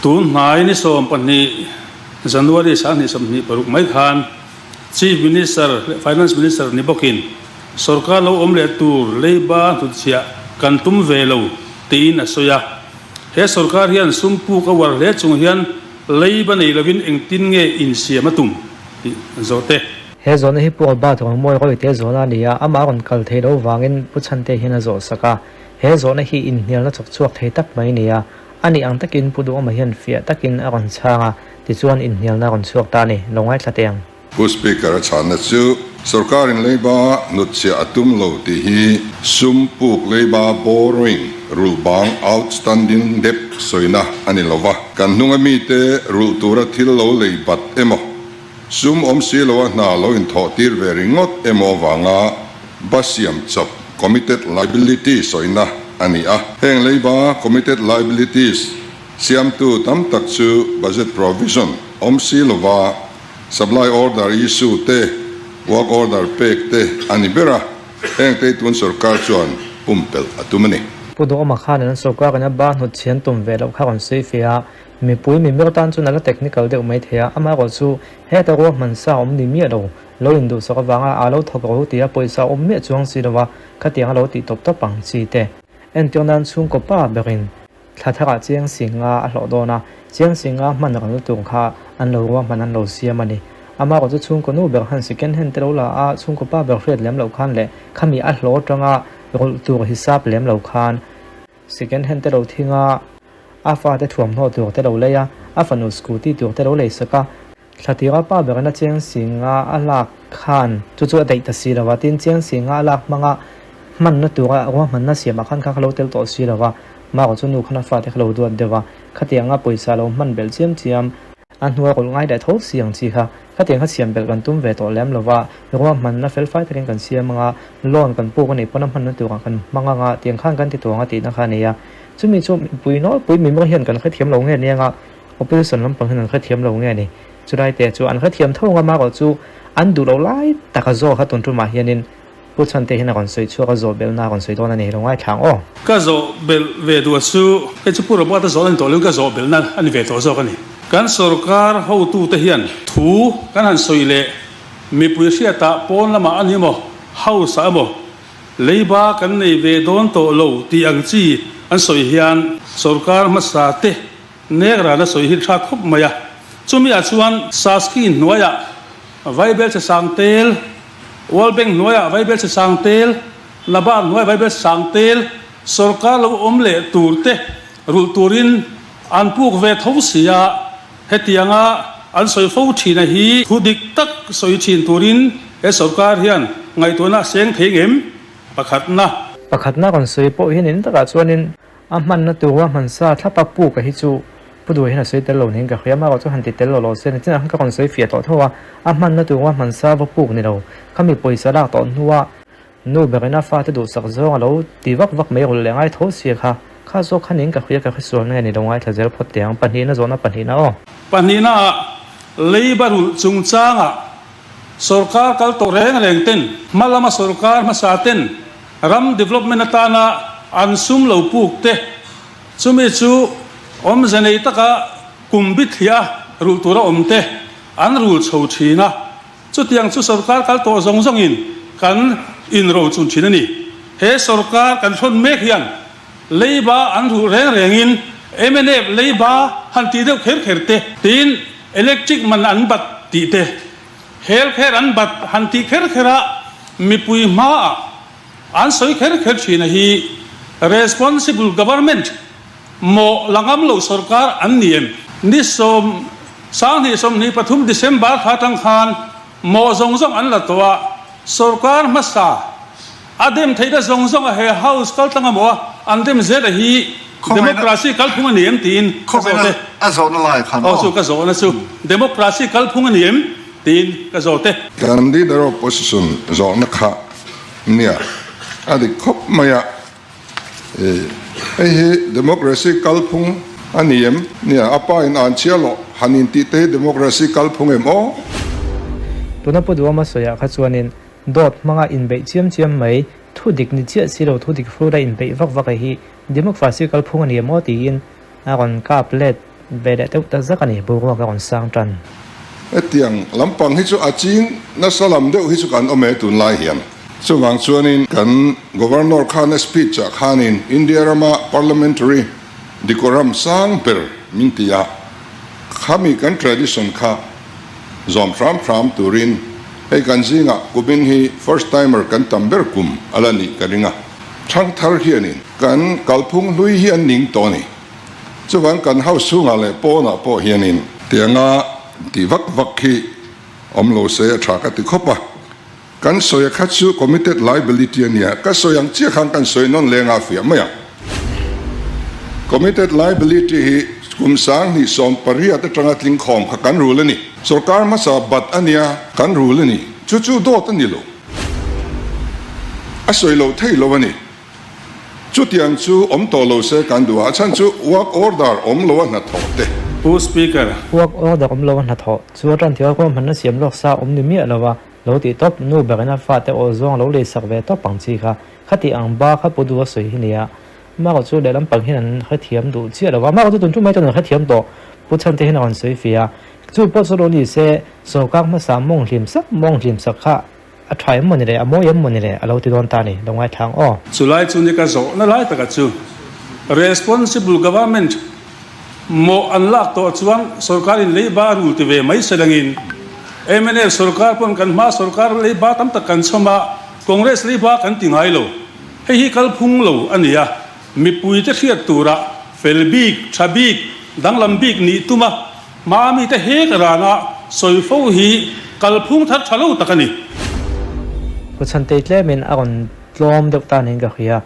Tun hnai ni 12 January 2026 mai khan Chief Minister leh Finance Minister ni bawkin sorkar lo awm leh tur leiba hnutchhiah kan tum ve lo tiin a sawi a. He sorkar hian sum puk a uar hle chung hian leiba nei lovin engtin nge insiam a tum tih an zawh te. He zawhna hi Pu Albert Rongmawi Rawite zawhna a ni a, amah a rawn kal theih loh vangin Pu Chhante hian a zawh sak a. He zawhna hi inhnialna chawk chhuak thei tak mai a ni a, a nih ang takin Pu Duhawma hian fiah takin a rawn chhang a, tichuan inhnialna a rawn chhuak ta a ni. Lo ngaithla teh ang. Pu Speaker a chhanna chu sorkarin leiba hnutchhiah a tum lo tih hi sum puk leiba borrowing rulh bang outstanding debt sawina a ni lova, kan hnunga mite rulh tura thil lo lei bat emaw, sum awm si loa hna lo inthawh tir ve ringawt emaw avanga ba siam chawp committed liability sawina a ni a. Heng leiba committed liabilities siamtu tam tak chu budget provision awm si lova Supply order issue te, work order pek te a ni ber a, heng te tun sorkar chuan pumpelh a tum a ni. Pu Duhawma khan an sorkar in a ba hnut chhian tum ve loh kha rawn sawi fe a, mipui mimir tan chuan a la technical deuh mai thei a, amaherawh chu heta ruahman sa awm ni miah lo, lo induhsak avanga aa lo thawk ro tia pawisa awm miah chuang si lo a, khatiang a lo tih tawp tawp ang chi te. Entir nan chhungkaw pa berin Thla tharah chiang singa a hlawh dawn a, chiang singa hman ral tur kha an lo ruahman an lo siam a ni. Amaherawh chu chhungkaw nu ber han second hand te lo la a, chhungkaw pa ber hriat lem loh khan leh khami a hlawh atanga rawlh tur hisap lem lo khan second hand te lo thing a, a fate thuamhnaw tur te lo lei a, a fanu scooty tur te lo lei sak a. Thla tira pa berin a chiang singa a lak khan chu chu a daih ta si lo va, tin chiang singa a lak hmanga hmanna tura ruahmanna siamah khan kha ka lo tel tawh si lo va, Maro chu nu khan a fate kha lo duat deuh a, khatianga pawisa lo hman belh chiam chiam, a hnua rawlh ngai leh tho si ang chi kha, khatiang kha siam belh kan tum ve tawh lem lo va, ruahmanna felfai takin kan siam anga, loan kan puk a nih pawn a hmanna turah kan hmang anga, tiang khan kan ti tawh ang a tihna kha a nei a, chumi chu mipui nawlpui mimir hian kan hrethiam lo nge nia nga, Opposition lampang hian an hrethiam lo nge ni? Chulai te chu an hrethiam tho anga marawh chu an duh loh lai tak a zawk a tun tumah hianin Pu Chhante hian a rawn sawi chhuak a zawh belhna a rawn sawi dawn a ni lo ngaithla ang aw. Ka zawh belh ve duh a chu hei chu Pu Robert a zawh a ni tawh lo in ka zawh belhna a ni ve tawh zawk a ni. Kan sorkar hotute hian thu kan han sawi leh mipui hriatah pawn lamah a ni emaw house ah emaw leiba kan nei ve dawn tawh lo tih ang chi an sawi hian sorkar hmasa te Nek rana sawi hi tha khawp mai a, chumi ah chuan Saski hnuaiah Vaibel che sang tel, World Bank hnuaiah Vaibel che sang tel, Nabard hnuaiah Vaibel sang tel sorkar lo awm leh tur te rulh turin an puk ve tho si a, hetianga an sawi fo thin a hi thu dik tak sawi thin turin he sorkar hian ngaihtuahna a seng thei ngem? Pakhatna. Pakhatna rawn sawi pawh hian in takah chuanin A hmanna tur ruahman sa thlapa puk a hi chu Pu Duai hian a sawi tel lo niin ka hria, amaherawh chu han ti tel lo lo se nichinah khan ka rawn sawi fiah tawh tho a, a hmanna tur ruahman sa va puk ni lo, khami pawisa lak tawh hnua nu berin a fate duhsak zawng a lo ti vak vak mai rulh leh ngai tho sia kha, kha zawk kha niin ka hria ka hresual nge ni lo ngaithla zel phawt teh ang, pahnihna zawhna pahnihna aw. Pahnihna ah leiba rulh chungchangah sawrkar kal tawh reng reng ten hma lama sawrkar hmasa ten Ram development atana an sum lo puk te, chumi chu awmze nei taka kum bithliah a rulh tura awm te an rul chho thin a, chutiang chu sorkar kal tawh zawng zawngin kan inro chun thin a ni. He sorkar kan hrawn mek hian leiba an rulh reng rengin mnf leiba han tih deuh kher kher te, tin electric man an bat tih te, Hel kher an bat han tih kher kher a, mipui hmaah an sawi kher kher thin a hi responsible government maw la ngam lo sorkar an ni em? Ni sawm 20 23 December thla atang khan maw zawng zawng an la tawh a, sorkar hmasa a dem theihna zawng zawng a he house kal tlang amaw a an dem zel a hi democracy kalphung a ni em tiin ka zawt e. A zawhna lai khan aw. Aw chu ka zawhna chu democracy kalphung a ni em tiin ka zawt e. Kan leader of opposition zawhna kha nia a dik khawp mai a, hei hi democracy kalphung a ni em nia a pa in an chhia loh han intih te hi democracy kalphung em aw. Tuna Pu Duhawma sawiah kha chuanin Dawt hmanga inbeih chiam chiam mai, thu dik ni chiah si lo thu dik hrura inbeih vak vak a hi democracy kalphung a ni emaw tiin a rawn kap let ve leh deuh ta zak a ni, boruak a rawn sang tan. Hetiang lampang hi chu a ching nasa lam deuh hi chu kan awm e tunlai hian. Chuvang chuanin kan Governor khan a speech ah khanin India rama Parliamentary decorum sang ber min ti a, khami kan tradition kha zawm hram hram turin hei kan zingah kumin hi first timer kan tam ber kum a la nih ka ring a. Thangthar hianin kan kalphung hlui hi an ning tawh a ni. Chuvang kan house chhungah leh pawnah pawh hianin tianga tih vak vak hi awm lo se a tha ka ti khawp a. Kan sawi a kha chu committed liability a nia, ka sawi ang chiah khan kan sawi nawn leng a fiah mai a. Committed liability hi kum 2018 atanga tling khawm kha kan rul a ni. Sorkar hmasa bat a nia, kan rul a ni. Chu chu dawt a ni lo. A sawi lo thei lo a ni. Chutiang chu awm tawh lo se kan duh a, a chhan chu work order awm lo a hnathawh te. Pu Speaker. Work order awm lo a hnathawh chu a tan thil ruahmanna siam lawk sa awm ni miah lo a, lo tih tawp, nu berin a fate aw zawng lo lei sak ve tawp ang chi kha, khati ang ba kha pu duh a sawi hi nia. Maro chu lehlam pang hian an hrethiam duh chiah lo va, Maro chu tun ṭum mai chuan an hrethiam tawh, Pu Chhante hian a rawn sawi fia. Chu pawh chu lo ni se, sorkar hmasa mawng hlim sak mawng hlim sak kha a ṭha em mawni le, a mawi em mawni le a lo ti dawn ta a ni, lo ngaithlang aw. Chulai chu ni ka zawhna lai taka chu responsible government mawh an lak tawh chuan sorkarin leiba a rul ti ve mai se langin mnf sorkar pawn kan hma sorkar leiba tam tak kan chhawm a, Congress leiba kan ti ngai lo. Hei hi kalphung lo a ni a, mipuite hriat tura fel bik, tha bik, danglam bik nih tuma hma mite hek rana sawi fo hi kalphung thar tha lo tak a ni. Pu Chhantei tlemin a rawn tlawm deuh ta niin ka hria.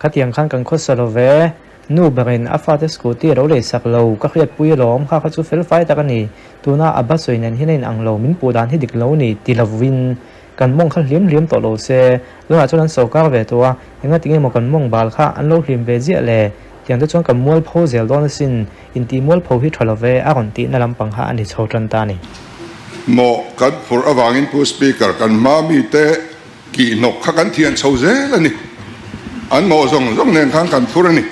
Khatiang khan kan khawsa lo ve, nu berin a fate scooty a lo lei sak lo, ka hriatpui alawm, kha kha chu fel fai tak a ni, tuna a ba sawi nen hian a inang lo, min puh dan hi dik lo ni ti lovin kan mawng kha hliam hliam tawh lo se, tunah chuan an sorkar ve tawh a, enga tinge maw kan mawng bal kha an lo hlim ve ziah le, tiang te chuan kan mualpho zel dawn asin, intih mualpho hi tha lo ve a rawn tihna lampang kha a ni chho tan ta a ni. Maw kan phurh avangin Pu Speaker kan hma mite Kih hnawk kha kan thian chho zel a ni. An mawh zawng zawng nen khan kan phur a ni.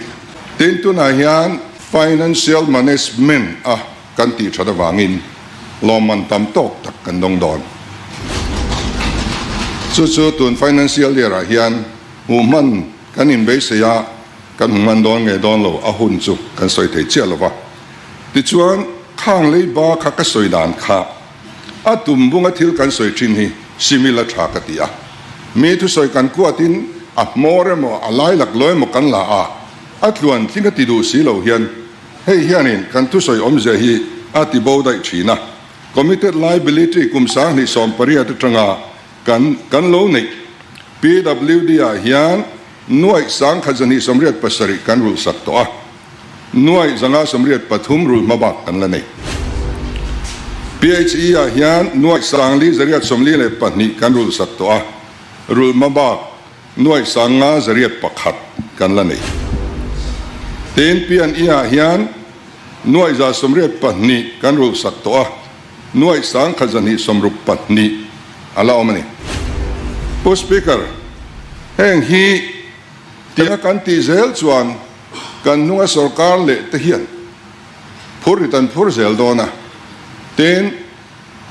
Tin, tunah hian Financial Management a kan tih that avangin lawmman tam tawk tak kan dawng dawn. Chu chu tun Financial Year ah hian hmuh hman kan inbeisei a, kan hmu hman dawn nge dawn lo a hun chu kan sawi thei chiah lo va. Tichuan, khang leiba kha ka sawi dan kha A tum bunga thil kan sawi thin hi simil a tha ka ti a. Mi thusawi kan kuatin a hmawr emaw a lai laklawh emaw kan la a, a tluan tling a ti duh si lo hian hei hianin kan thusawi awmzia hi a ti bo daih thin a. Committed liability kum 2018 atanga kan kan lo neih PWD ah hian nuaih 1287 kan rulhsak tawh a. 583 rul hmabak kan la nei. PHE ah hian 5442 kan rul sak tawh a, rul hmabak 5101 kan la nei. Tin, P&E ah hian 182 kan rul sak tawh a, 1262 a la awm a ni. Pu Speaker, heng hi tia kan tih zel chuan Kan hnunga sorkar leh te hian phur rit an phur zel dawn a, tin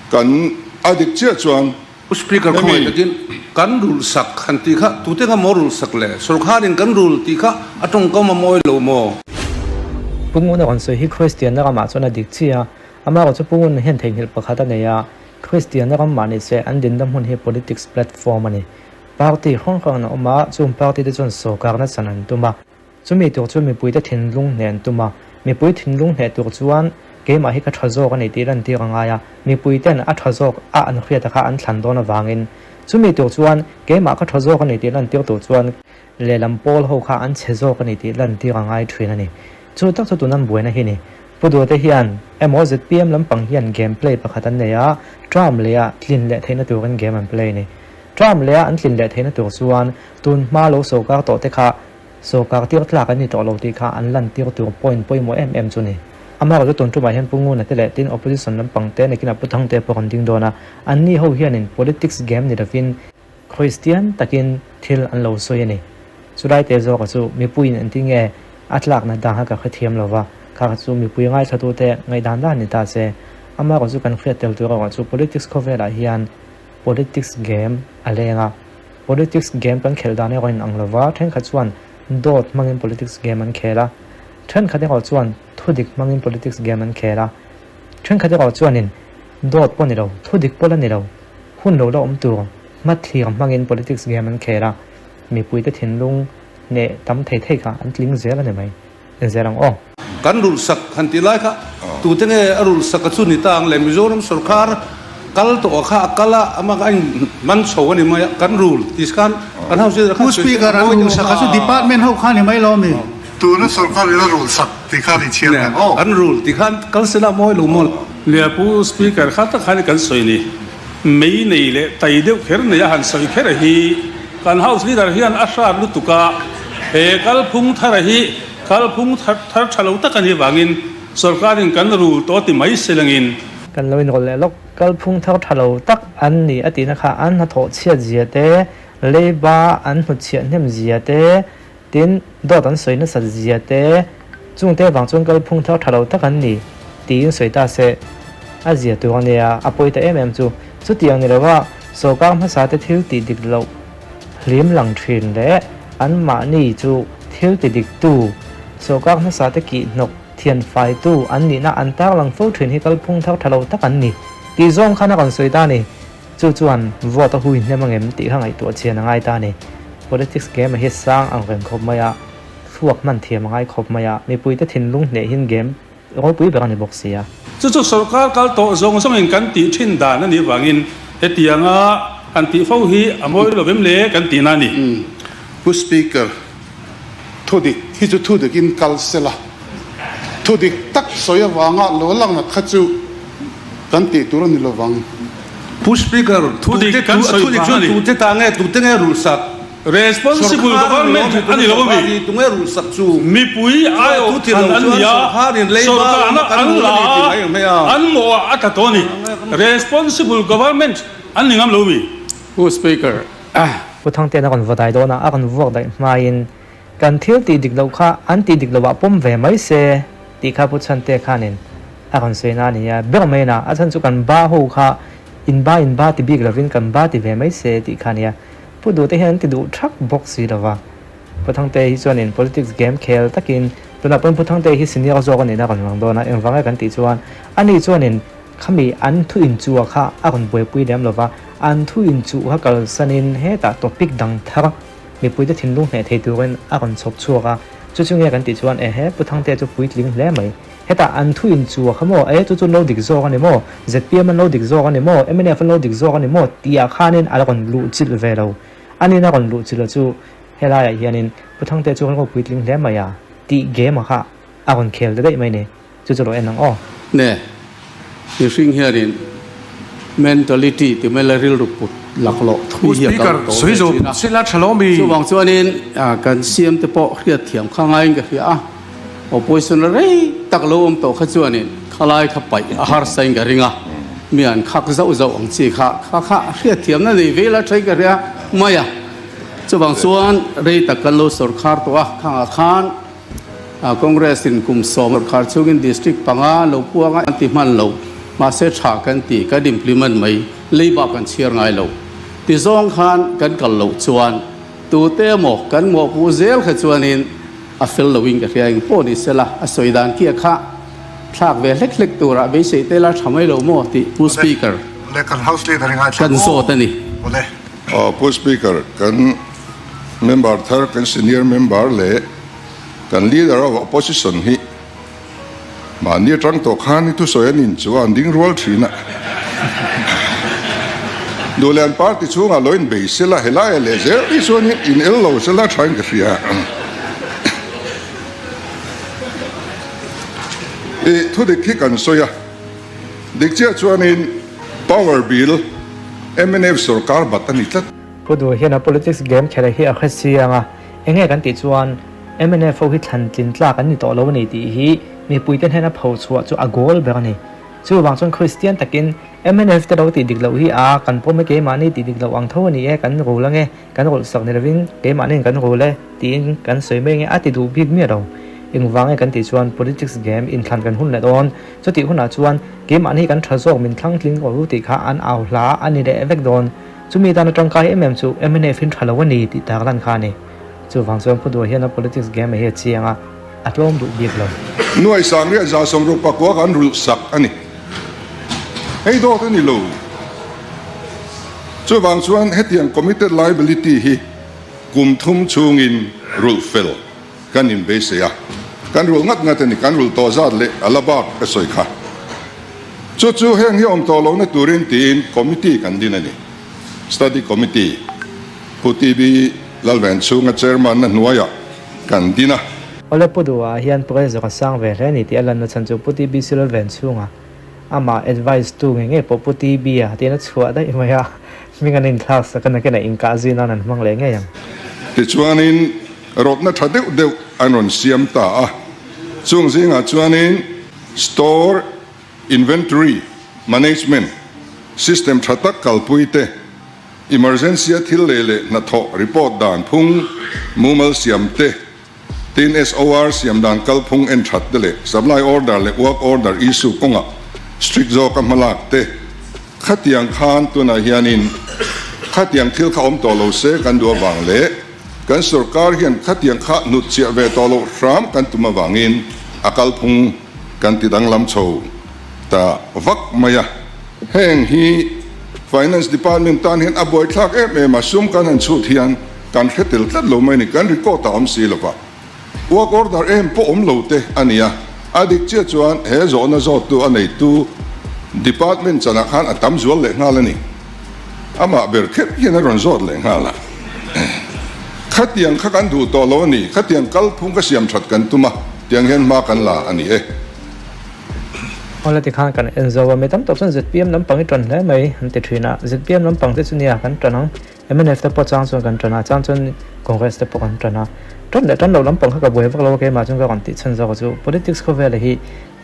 kan a dik chiah chuan Pu Speaker khawngaih hemi. takin kan rulh sak han tih kha tute kha maw rulh sak le? Sorkharin kan rul tih kha a tawngkam a mawi lo maw? Pu Nguna rawn sawi hi Kristianna ramah chuan a dik chiah a, amaherawh chu Pu Nguna hian theihnghilh pakhat a nei a, Kristianna ram mah ni se an dinna hmun hi politics platform a ni. Party hrang hrang an awm a, chung party te chuan sorkarna chan an tum a. Chumi tur chu mipuite thinlung hneh an tum a. Mipui thinlung hneh tur chuan keimah hi ka tha zawk a ni tih lantir a ngai a, mipuiten a tha zawk a an hriata kha an thlan dawn avangin. Chumi tur chuan keimah ka tha zawk a ni tih lantir tur chuan lehlam pawl ho kha an chhe zawk a ni tih lantir a ngai thin a ni. Chu tak chu tun an buaina hi ni. Pu Duhte hian emaw zpm lampang hian game play pakhat an nei a, term leh a tlin leh theihna turin game an play a ni. Term leh a an tlin leh theihna tur chuan tun hma lo sorkar tawh te kha sorkar tir tlak an ni tawh lo tih kha an lan tir tur point pawimawh em em chu ni. Amaherawh chu tun tumah hian Pu Nguna te leh tin opposition lampang te nakinah Pu Thangte pawh an ding dawn a, anni ho hianin politics game ni lovin Kristian takin thil an lo sawi a ni. Chulai te zawka chu mipuiin engtin nge a tlakna dang kha ka hrethiam lo va. Kha kha chu mipui ngaithlatute ngaihdan dan ni ta se, amaherawh chu kan hriat tel tur erawh chu politics khawvelah hian politics game a leng a. Politics game kan khelh dan erawh in ang lova, thenkhat chuan dawt hmangin politics game an khel a, thenkhat erawh chuan thudik hmangin politics game an khel a, thenkhat erawh chuanin dawt pawh ni lo, thudik pawh la ni lo, hun lo la awm tur hmathlir hmangin politics game an khel a, mipuite thinlung hneh tam thei thei kha an tling zel a ni mai. En zel ang aw. Kan rulhsak han tih lai kha tute nge a rulhsak a chu ni ta ang le? Mizoram sorkar kal tawh a kha a kal a, amah kha a in man chho a ni mai a, kan rul ti khan kan house leader khan Pu Speaker, an rulhsak a chu department ho kha ni mai lo mi? Tuna sorkar in a rulhsak tih khan i chhiar ang aw. An rul ti khan kal sela mawi lo maw? Nia Pu Speaker kha tak khan kan sawi ni. Mei nei leh tai deuh kher nei a han sawi kher hi kan House Leader hian a hrat lutuk a, he kalphung thara hi kalphung thar thar tha lo tak a nih vangin sorkarin kan rul tawh ti mai se langin. Kan lo inrawlh leh lawk, kalphung thar tha lo tak an ni a tihna kha an hnathawh chhiat zia te, leiba an hnutchhiah hnem zia te, tin dawt an sawi nasat zia te, chungte vang chuan kalphung thar tha lo tak an ni tiin sawi ta se a zia tur a nia, a pawi ta em em chu. Chutiang ni lova sorkar hmasa te thil tih dik loh hlim lang thin leh anmahni chu thil ti dik tu, sorkar hmasa te kih hnawk thian fai tu an nihna an tarlang fo thin hi kalphung thar tha lo tak an ni tih zawng khan a rawn sawi ta a ni. Chu chuan vote a hui hnem angem tih kha ngaihtuah chian a ngai ta a ni. Politics game a hi sang ang reng khawp mai a, thluak hman thiam a ngai khawp mai a, mipuite thinlung hnehin game ropui ber a ni bawk si a. Chu chu sorkar kal tawh zawng zawngin kan tih thin dan a nih vangin hetianga han tih fo hi a mawi lo vem le kan tihna a ni. Pu Speaker, thudik hi chu thudikin kal sela, thudik tak sawi avanga lo lang kha chu kan tih tur a ni lovang. Pu Speaker, Thudik kan sawi thudik vang chuan a ni. tute ta nge, tute nge rulhsak? Responsible Sorkar a ni government lo, a ni lo a mi. Tunge rulhsak chu? Mipui Chuan aiawh thu ti thlan lo an chuan ni a, sorkarin leiba sorkarna kan an rul la a ni tih a, mai ang hmei a. an mawhah a tla tawh a ni. Responsible government an ni ngam lo mi. Pu Speaker, Pu Thangte'n a rawn va dai dawn a, a rawn vuak daih hmain kan thil tih dik loh kha an tih dik lohah pawm ve mai se tih kha Pu Chhante khanin a rawn sawi na a ni a, ber mai na, a chhan chu kan ba ho kha in ba in ba ti bik lovin kan ba ti ve mai se tih kha a ni a, Pu Duhte hian an ti duh thak bawk si lova, Pu Thangte hi chuanin politics game khel takin tunah pawn Pu Thangte hi senior zawk a nihna a rawn lang dawn a, engvang nge kan tih chuan ani chuanin Khami an thu inchuh kha a rawn buaipui lem lova, an thu inchuh kha kalsanin hetah topic dang thar mipuite thinlung hneh thei turin a rawn chhawp chhuak a, chu chu nge kan tih chuan ehe Pu Thangtea chu puitling hle mai, hetah an thu inchuh kha maw e chu chu an lo dik zawk a ni maw, zpm an lo dik zawk a ni maw, mnf an lo dik zawk a ni maw tih ah khanin a rawn luh chilh ve lo, anin a rawn luh chilh chu helaiah hianin Pu Thangtea chu kan lo puitling hle mai a tih game kha a rawn khel ta daih mai ni. Chu chu lo en ang aw. Ne, mihring hianin mentality ti mai la rilru put laklawh thui hi a kal tawh ve thin a. Chuvang chuanin kan CM te pawh hriatthiam kha ngaiin ka hria a, opposition la rei tak lo awm tawh kha chuanin khalai kha paih a harsa in ka ring a, mi an khak zauh zauh ang chi kha kha kha hriatthiamna nei ve la thain ka hria mai a. Chuvang chuan rei tak kan lo sawrkhar tawh a, khangah khan Congress in kum 10 khar chungin district panga lo puanga an ti hman lo, mahse tha kan ti, kan implement mai, leiba kan chhiar ngai lo. Ti zawng khan kan kal loh chuan tute emaw kan mawhpuh zel kha chuanin a fel loin ka hria eng pawh ni sela a sawi dan kia kha thlak ve hlek hlek turah beisei te la tha mai lo maw tih Pu Speaker kan zawt a ni. Pu Speaker, kan member thar, kan senior member leh Kan leader of opposition hi mahni atang tawh khan i thusawi an in chu a an ding rual thin a. Duhlian party chhungah lo in bei sela helai ah leh zel hi chuan in el lo sela tha in ka hria. I thudik hi kan sawi a, dik chiah chuanin power bill mnf sorkar bat a ni tlat. Pu Duh hian a politics game khelh hi a hre chiang a. Enge kan tih chuan mnf ho hi thlan tlin tlak an ni tawh lo a ni tih hi mipuite hnena pho chhuah chu a goal ber a ni. Chuvang chuan Kristian takin mnf te lo tih dik loh hi a kan pawm e keimahni tih dik loh ang tho a ni e, kan rul ange, kan rulh sak ni lovin keimahniin kan rul e tiin kan sawi mai ange a ti duh bik miah lo. Engvang nge kan tih chuan politics game inthlan kan hun leh dawn. Chutih hunah chuan keimahni hi kan tha zawk min thlang tling rawh u tih kha an au hla a ni leh vek dawn. Chumi tan a tangkai em em chu mnf in tha lo a ni tih tak lan kha a ni. Chuvang chuan Pu Duha hian a politics game hi a chiang a, a tlawm duh bik lo. Nuai Sangriah 160 kan rulh sak a ni. Hei dawt a ni lo. Chuvang chuan hetiang committed liability hi kum thum chhungin rulh fel kan inbeisei a, kan rulh ngat ngat a ni, kan rulh tawh zat leh a la bak ka sawi kha. Chu chu heng hi awm tawh lohna turin tiin committee kan din a ni, study committee, Pu TB Lalvenchhunga chairman na hnuaiah kan din a. Awle Pu Duha hian pressure a sang ve hle a ni tih a lanna chhan chu Pu TBC Lalvenchhunga Amah advice tu nge nge pawh Pu TB a tiin a chhuah daih mai a, hming an inthlak sak a nakin a inkah zui nan an hmang leh ngei ang. Tichuanin rawtna tha deuh deuh an rawn siam ta a, chung zingah chuanin Store Inventory Management System tha tak kalpui te, Emergency a thil lei leh hnathawh report dan phung mumal siam te, Tin, SOR siam dan kalphung en that te leh supply order leh work order issue kawngah strict zawka hmalak te khatiang khan tunah hianin khatiang thil kha awm tawh lo se kan duh avang leh kan sorkar hian khatiang kha hnutchhiah ve tawh loh hram kan tum avangin a kalphung kan ti danglam chho ta vak mai a. Heng hi Finance Department tan hian a buaithlak em em a, sum kan han chhut hian Kan hre tel tlat lo mai ni, kan record a awm si lova. Work order em pawh awm lo te a nia. A dik chiah chuan he zawhna zawttu a neitu department chanah khan a tam zual leh nghal a ni. Amah ber kher hian a rawn zawt leh nghal a. Khatiang kha kan duh tawh lo a ni, khatiang kalphung ka siam that kan tum a, tiang hian hma kan la a ni e. Awle tikhan kan en zo a, mi tam tawk chuan zpm lampang i tan hle mai an ti thin a, zpm lampang te chu nia kan tan ang. Mnf te pawh chang chuan kan tan a, chang chuan Congress te pawh kan tan a. Tan leh tan loh lampang kha ka buai vak lo a, keimah chuan ka rawn tih chhan zawk a chu politics khawvela hi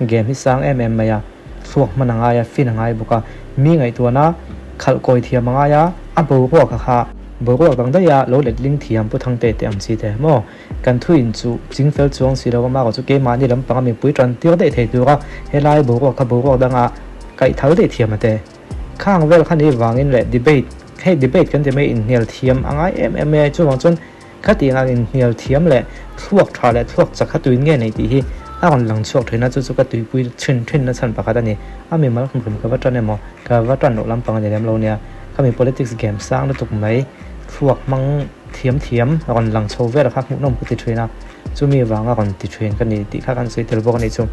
game hi sang em em mai a, thluak hman a ngai a, fin a ngai bawk a, mi ngaihtuahna khalh kawi thiam a ngai a, a boruak a kha boruak dang daih a lo letling thiam Pu Thangte te ang chi te maw kan thu in chu ching fel chuang si lo a, mahrawh chu keimahni lampang a mipui tan tir daih thei tur a helai boruak kha boruak danga kaih thal daih thiam a te. Khang vel kha ni vangin leh debate, hei debate kan ti mai inhnial thiam a ngai em em mai a, chuvang chuan khatiang ang inhnial thiam leh thluak tha leh thluak chak kha tuin nge nei tih hi a rawn lang chhuak thin a, chu chu ka tuipui thin thin na chhan pakhat a ni. A mimal hrim ka va tan emaw, ka va tan loh lampang a ni lem lo nia, khami politics game sang lutuk mai thluak hmang thiam thiam rawn lang chho vel kha hmuhnawm ka ti thin a, chumi vanga rawn ti thin ka ni tih kha kan sawi tel bawk a nih chu.